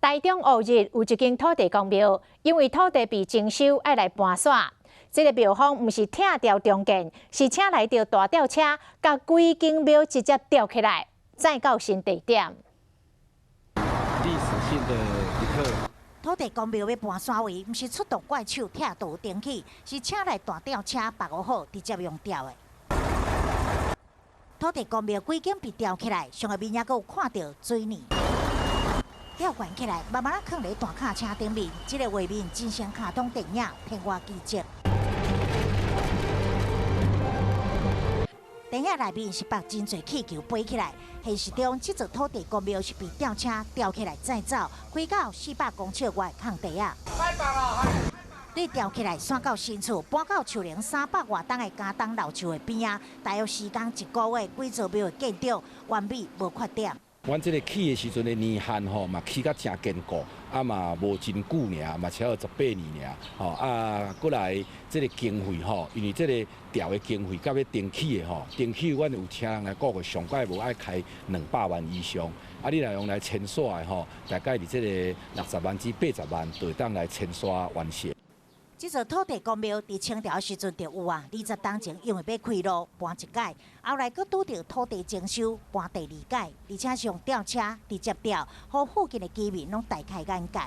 台中烏日有一間土地公廟，因為土地被徵收，愛來搬徙。這个廟方毋是拆掉重建，是請來著大吊車，共規間廟直接吊起來，載到新地點。歷史性的一刻。土地公廟欲搬徙位，毋是出動怪手拆除重起，是請來大吊車縛好，直接用吊的。土地公廟規間被吊起來，上下面猶閣有看著水泥。吊懸起來，慢慢仔囥佇大卡車頂面，這个畫面真像卡通電影《天外奇蹟》。電影內面是綁真濟氣球飛起來，現實中這座土地公廟是被吊車吊起來載走，開到400公尺外空地仔。對吊起來，徙到新厝，搬到樹齡300外冬的茄苳老樹的邊仔，大約時間一個月，規座廟的建築完美無缺點。阮這个起的時陣的年限吼，嘛起甲誠堅固，啊嘛無真久爾，嘛超過18年爾，吼啊，閣來這个經費吼，因為這个吊的經費佮欲重起的吼，重起阮有請人來估過，上蓋無愛開200萬以上，啊你若用來遷徙的吼，大概佇這个60萬至80萬，就會當來遷徙完成。這座土地公廟佇清朝時陣就有啊，20冬前因為欲開路搬一擺，後來閣拄著土地徵收搬第二擺，而且是用吊車直接吊，予附近的居民攏大開眼界。